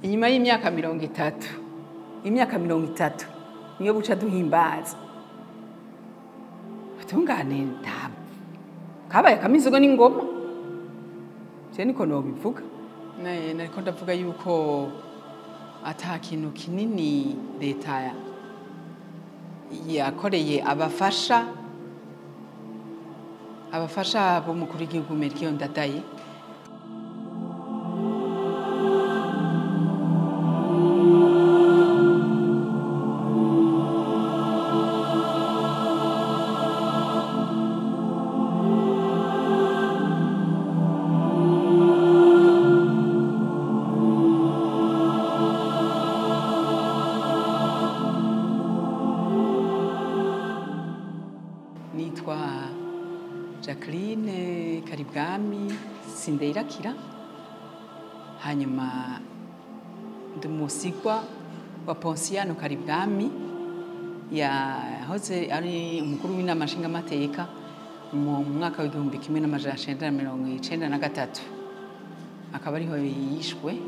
Inyuma y'imyaka 30, imyaka 30 niyo buca duhimbaza. Ubutungane ntabwo kabaye akamizigo n'ingoma, je niko nobivuga. Nariko ndavuga yuko ata kintu kinini leta yakoreye abafasha b'umukuru w'igihugu Melchior Ndadaye. Nitwa Jacqueline Karibwami Sindeirakira, hanyuma ndi umusigwa wa Ponsiano Karibwami, yahoze ari umukuru w'inama nshingamateka mu mwaka w'1993, akaba ariho yishwe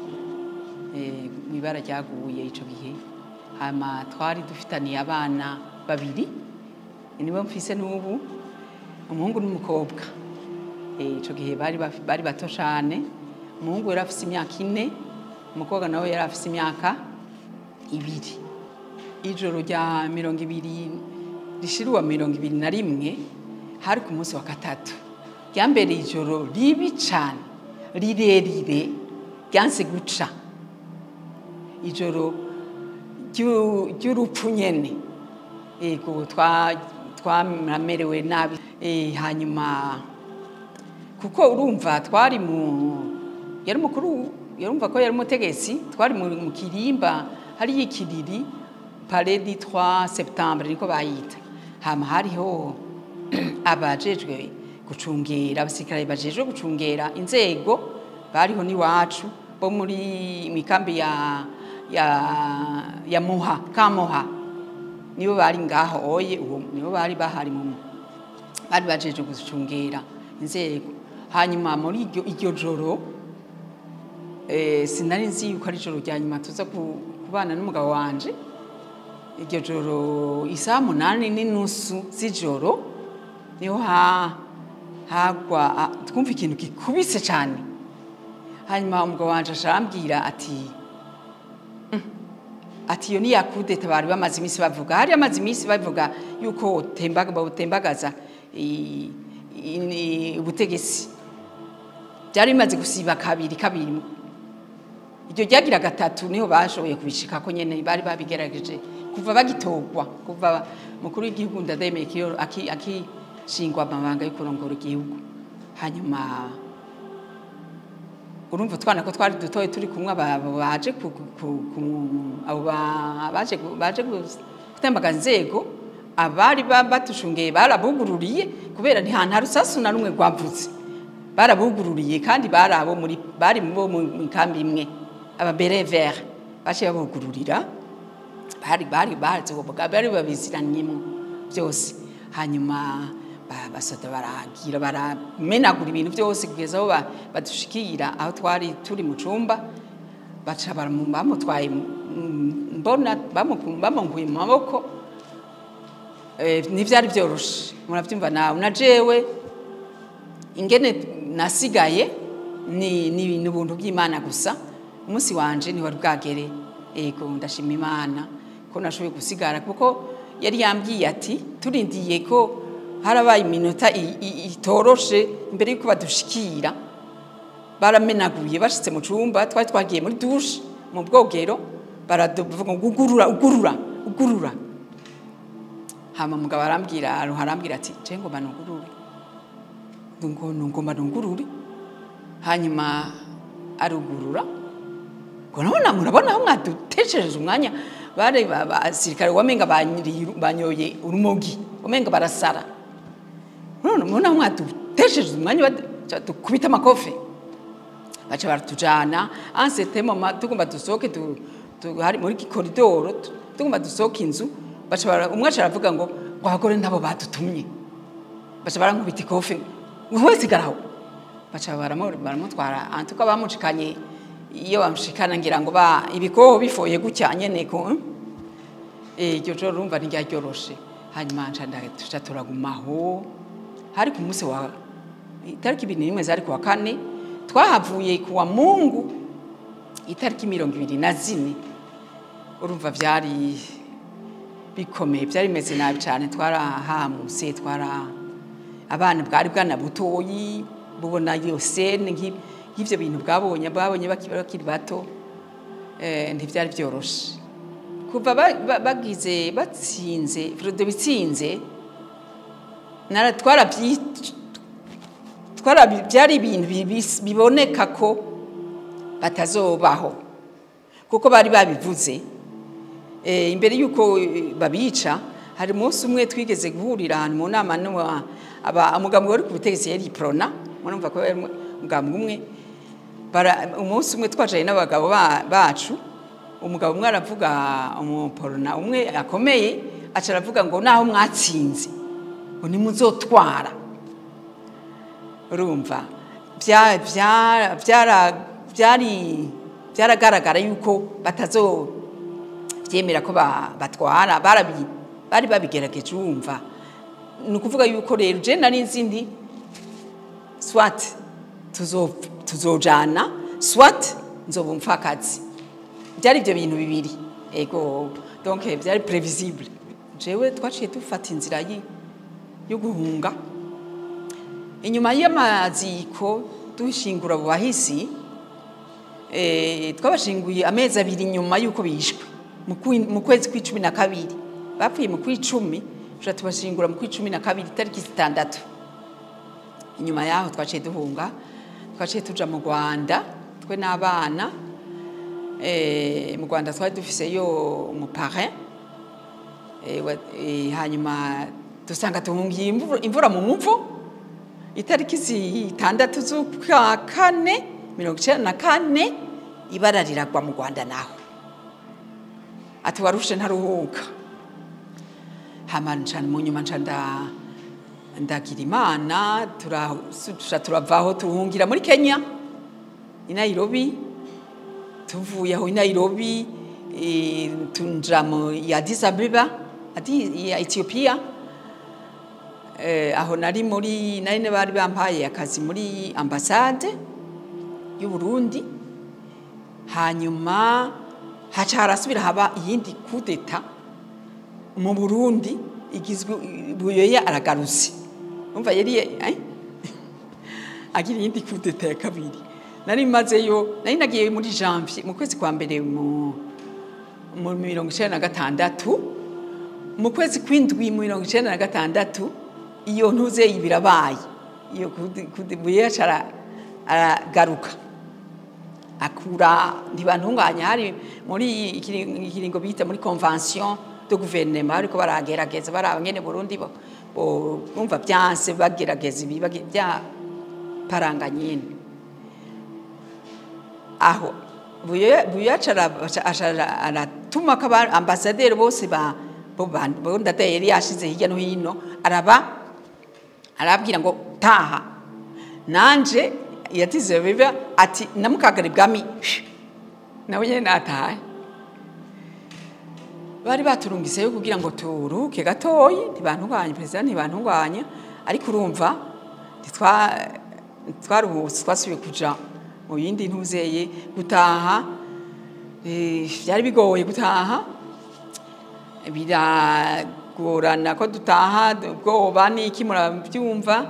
mw'ibara ryaguye ico gihe. Hama twari dufitaniye abana babiri, nibo mfise n'ubu, umuhungu n'umukobwa. Ico gihe bari bato cane. Umuhungu yari afise imyaka 4, umukobwa nawe yari afise imyaka 2. Ijoro rya 20 rishiruwa 21 hari ku munsi wa gatatu, ryambereye ijoro ribi cane, rirerire, ryanse guca, ijoro ry'urupfu nyene. Ego twamerewe nabi. Hanyuma kuko urumva twari mu yari mukuru, yarumva ko yari umutegetsi, twari mu kirimba hari ikiriri Palais du 3 septembre niko bayita. Hama hariho abajejwe gucungera, abasirikare bajejwe gucungera inzego bariho niwacu bo muri mikambi ya Muha, Kamuha, nibo bari ngaho oye, uwo nibo bari bahari mu bari bajeje gucungera inzego. Hanyuma muri iryo joro sinari nzi yuko ari ijoro rya nyuma tuza kubana n'umugabo wanje. Iryo joro isaha 8:30 z'ijoro niho hagwa twumva ikintu gikubise cyane. Hanyuma umugabo wanje arambwira ati iyo ni ya kudeta bari bamaze iminsi bavuga. Hari amaze iminsi bavuga yuko utembagaza ubutegetsi. Byari bimaze gusiba kabiri kabiri, iryo ryagira gatatu niho bashoboye kubishika ko nyene bari babigerageje kuva bagitogwa, kuva mukuru w'igihugu Ndadaye Melchior akishingwa amabanga yo kurongora igihugu. Hanyuma urumva twana ko twari dutoye turi kumwe baje abo baje gutembagaza inzego, abari batushungeye barabugururiye, kubera nta rusasu na rumwe rwavutse, barabugururiye kandi bari abo muri bari mu kambi imwe, aba beret vert baciye babugururira, bari bari bazi ubwo bari babiziranyemo byose. Hanyuma basoda baragira baramenagura ibintu byose kugeza aho badushikira aho twari turi mu cumba, baca bamutwaye mbona bamunkuye mu maboko. Ntivyari vyoroshe, muravyumva nawe na jewe ingene nasigaye ni ubuntu bw'Imana gusa. Umunsi wanje ni wari bwagere. Ego ndashima Imana ko nashoboye gusigara, kuko yari yambwiye ati turindiye ko harabaye iminota itoroshe imbere yuko badushikira. Baramenaguye bashitse mu cumba, twari twagiye muri douche mu bwogero, baraduvuga ngo ugurura ugurura ugurura. Hama mugabo arambwira ati je ngomba nugurure, ngomba nugurure. Hanyuma arugurura, ngo nabona murabona aho mwaduteshereje umwanya, bari abasirikare wamenga banyoye urumogi, wamenga barasara. None mubona mwaduteshereje umwanya, dukubita amakofe, baca baratujana. En certain moment tugomba dusohoke, hari muri koridoro tugomba dusohoke inzu, baca umwe aravuga ngo abagore nabo badutumye, baca barankubita ikofe ngo sigaraho, baca baramutwara. Antuka bamucikanye Iyo bamushikana ngira ngo ba ibikoho bifoye gutya nyene ko iryo joro urumva ntiryoroshe. Hanyuma nca tuca turagumaho. Hari ku munsi wa itariki 21 zari kuwa kane, twahavuye kuwa Mungu itariki 24. Urumva vyari bikomeye, byari bimeze nabi cyane. Twarahamutse, twara abana bwari bwana butoyi bubona iyo scène nk'ivyo bintu bwabonye babonye bakiri bato, ntivyari byoroshe. Kuva bagize batsinze Frodo bitsinze, byari ibintu biboneka ko batazobaho, kuko bari babivuze imbere yuko babica. Hari umunsi umwe twigeze guhurira ahantu mu nama, umugambwe wari ku butegetsi yari Uprona, murumva ko yari umugambwe umwe. Umunsi umwe twajaye n'abagabo bacu, umugabo umwe aravuga, umuporona umwe akomeye aca aravuga ngo naho mwatsinze ngo nimuzotwara. Urumva byaragaragara yuko batazovyemera ko batwara, bari babigerageje. Urumva ni ukuvuga yuko rero je nari nzi nti soit tuzojana, soit nzoba umupfakazi. Byari ibyo bintu bibiri. Ego, donc byari prévisible. Jewe twaciye dufata inzira yo guhunga. Inyuma y'amaziko dushingura abo bahisi, twabashinguye amezi 2 inyuma yuko bishwe, mu kwezi kw'icumi na kabiri. Bapfuye mu kw'icumi, tuja tubashingura mu kw'icumi na kabiri itariki 6. Inyuma yaho twaciye duhunga, twaciye tuja mu Rwanda twe n'abana. Mu Rwanda twari dufiseyo umuparrain, hanyuma dusanga tuhungiye imvura mu muvo. Itariki 6 z'ukwa kane 94, ibara riragwa mu Rwanda naho. Ati warushe ntaruhuka. Hama nca mu nyuma nca ndagira Imana, turavaho tuhungira muri Kenya i Nairobi. Tuvuye aho i Nairobi, tunja mu Addis Abeba, ya Ethiopia. Aho nari muri nari bari bampaye akazi muri ambassade y'u Burundi. Hanyuma haca harasubira haba iyindi coup d'état mu Burundi igizwe Buyoya aragarutse. Umva yari agira iyindi coup d'état ya kabiri. Nari mazeyo, nari nagiye muri janvier mu kwezi kwa mbere mu 1996, mu kwezi kw'indwi mu 1996 iyo ntuze ibirabaye. Iyo Buyoya aragaruka akura ntibantunganya. Hari muri ikiringo bita muri convention de gouvernement, ariko baragerageza baraba ngene Burundi bo bumva byanse, bagerageza ibi bya paranga nyine. Aho Buyoya aratuma ko ambasaderi bose ba Ndadaye yari yashize hirya no hino, arababwira ngo taha. Nanje yatize biba ati namukagara ibwami nawe nyene natahe. Bari baturungiseyo kugira ngo turuke gatoyi, ntibantunganye president, ntibantunganya. Ariko urumva twaruhutse, twasubiye kuja mu yindi ntuzeye gutaha. Byari bigoye gutaha, biragorana ko dutaha, ubwoba n'iki murabyumva.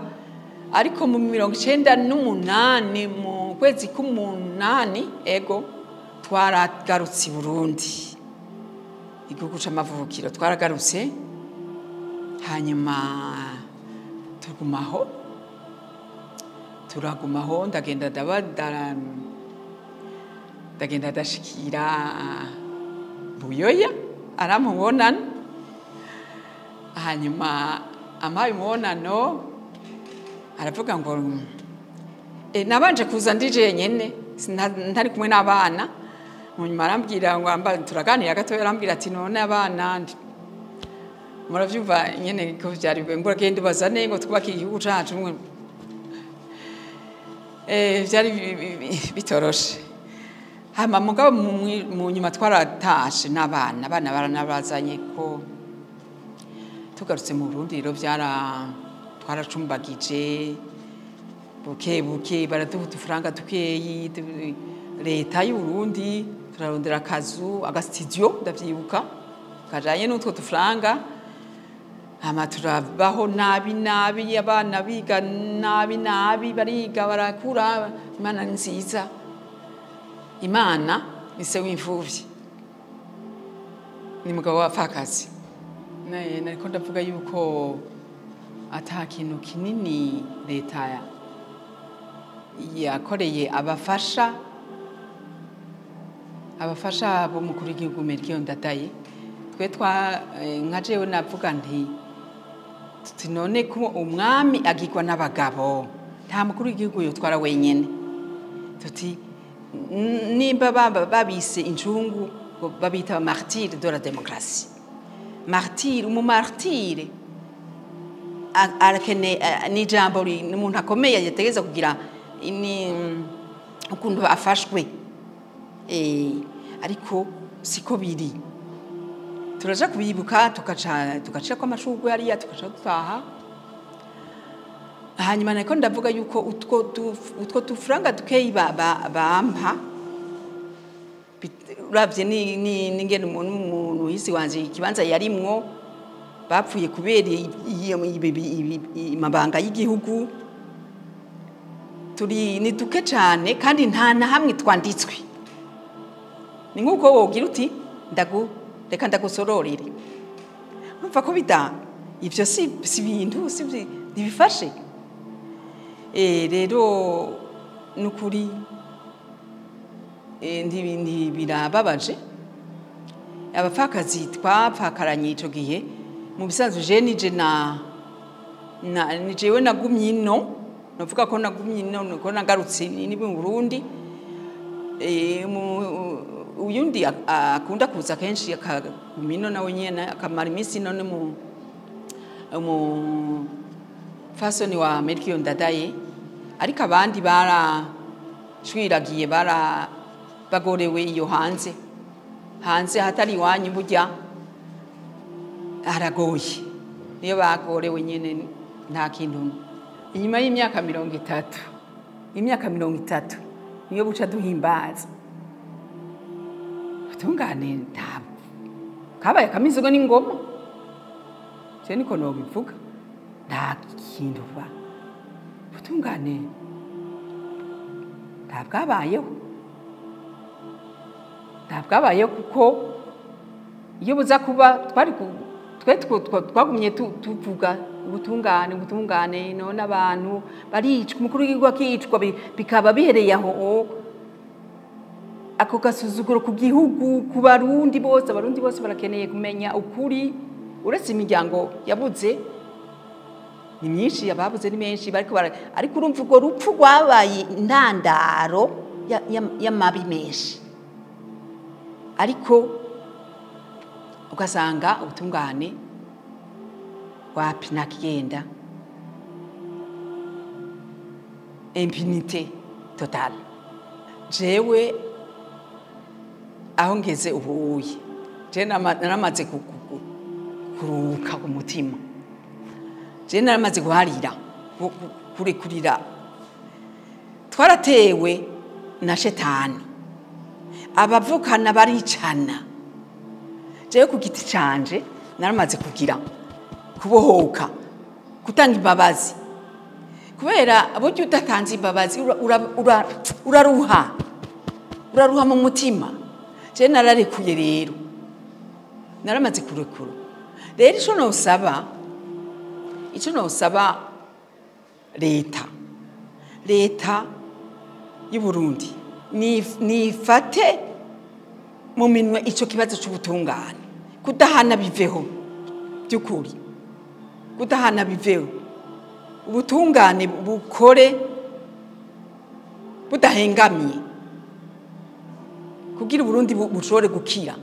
Ariko mu 1998 mu kwezi k'umunani, ego twaragarutse i Burundi, igihugu c'amavukiro twaragarutse. Hanyuma tugumaho, turagumaho, ndagenda ndagenda ndashikira Buyoya aramubonana. Hanyuma ampaye umubonano aravuga ngo nabanje kuza ndi jenyene, ntari kumwe n'abana. Munyuma arambwira ngo turaganira gato, arambwira ati none abana muravyumva nyene ko vyari ngo uragenda ubazane ngo twubake igihugu cacu. Vyari bitoroshe. Hama mugabo mu nyuma twaratashe n'abana, abana baranabazanye ko tugarutse mu Burundi rero twaracumbagije buke buke, baraduha udufaranga dukeyi. Leta y'u Burundi turarondera akazu, agastudio, ndavyibuka, kajanye n'utwo dufaranga. Hama turabaho nabi nabi, abana biga nabi nabi, bariga barakura. Imana ni nziza, Imana ni se w'imfuvyi, ni mugabo w'abapfakazi. Nariko ndavuga yuko ata kintu kinini leta yakoreye abafasha b'umukuru w'igihugu Melchior Ndadaye. Twe nka jewe navuga nti none ko umwami agirwa n'abagabo, nta mukuru w'igihugu yotwara wenyene. Tuti nimba babise incungu babita martyr de la démocratie. Martyr, umumartire arakene ni jambo umuntu akomeye yategeza kugira ni ukuntu afashwe, ariko siko biri. Turaja kubibuka tugaca kwa amashurwe hariya, tugaca dutaha. Hanyuma nako ndavuga yuko utwo tufranga dukeyi bampa, uravye n'ingene umuntu hisi wanje ikibanza yarimwo bapfuye kubera amabanga y'igihugu, turi ni duke cane kandi nta na hamwe twanditswe. Ni nkuko wogira uti reka ndagusororere, urumva ko bida ivyo si ibintu si ntibifashe. Rero nukuri birababaje. Abapfakazi twapfakaranye ico gihe, mu bisanzwe je nije na jewe nagumye ino, navuga ko nagumye ino ko nagarutse ni mu Burundi. Uyundi akunda kuza kenshi akaguma ino nawe nyene akamara iminsi ino ni mu fasoni wa Melchior Ndadaye, ariko abandi barashwiragiye, bagorewe iyo hanze hatari iwanyu burya haragoye, niyo bagorewe nyene nta kintu. Inyuma y'imyaka 30, imyaka 30 niyo buca duhimbaza ubutungane. Ntabwo kabaye akamizigo n'ingoma, je niko nobivuga, nta kintu ba ubutungane ntabwabayeho, ntabwabayeho kuko iyo buza kuba twari twe twagumye tuvuga ubutungane ubutungane, none abantu baricwa, umukuru w'igihugu akicwa, bikaba bihereye aho. Ako gasuzuguro ku gihugu, ku Barundi bose, Abarundi bose barakeneye kumenya ukuri. Uretse imiryango yabuze ni myinshi, ababuze ni menshi, ariko urumva urwo rupfu rwabaye intandaro y'amabi menshi, ariko ugasanga ubutungane wapi nakigenda, impunité totale. Jewe aho ngeze ubuye, je naramaze kuruhuka ku mutima, je naramaze guharira kurekurira. Twaratewe na shetani, abavukana baricana. Jewe ku giti canje naramaze kugira kubohoka, gutanga imbabazi, kubera burya udatanze imbabazi uraruha, uraruha mu mutima. Je nararekuye rero, naramaze kurekura. Rero ico nosaba leta y'u Burundi nifate mu minwe ico kibazo c'ubutungane, kudahana biveho by'ukuri, kudahana biveho, ubutungane bukore budahengamiye kugira Burundi bushobore gukira.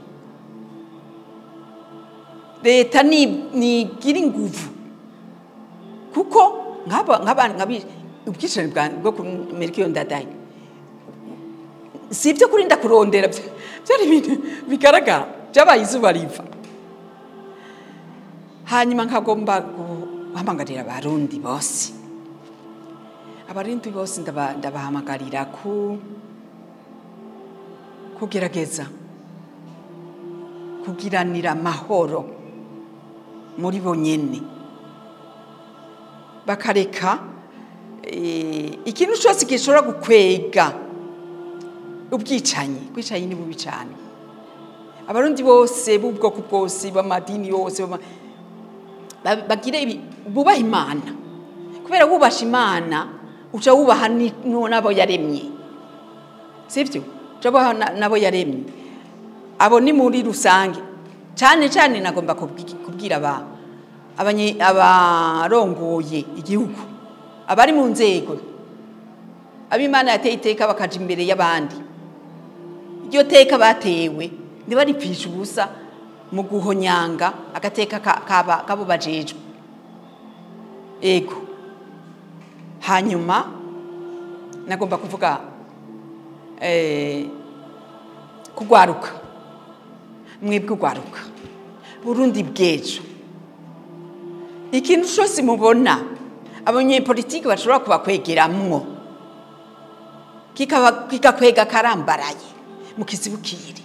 Leta nigira inguvu, kuko nk'aba ubwicanyi bwo ku Melchior Ndadaye Si ibyo kurinda kurondera, byari ibintu bigaragara, byabaye izuba riva. Hanyuma nkagomba guhamagarira Abarundi bose, Abarundi bose ndabahamagarira kugerageza kugiranira amahoro muri bo nyene, bakareka ikintu cyose gishobora gukwega ubwicanyi. Ubwicanyi ni bubi cyane. Abarundi bose b'ubwoko bwose, b'amadini yose, bagire bubaha Imana, kubera wubasha Imana uca wubaha n'abo yaremye, sibyo? Uca wubaha n'abo yaremye. Abo ni muri rusange. Cyane cyane nagomba kubwira abarongoye igihugu, abari mu nzego, ab'Imana yateye iteka bakaja imbere y'abandi. Iryo teka batewe ntibaripfishe ubusa mu guhonyanga agateka kabo bajejwe. Ego. Hanyuma nagomba kuvuga kugwaruka, mwebwe ugwaruka Burundi bw'ejo, ikintu cyose mubona abanyepolitiki bashobora kubakwegeramwo kikakwega karambaraye, mukizibukire.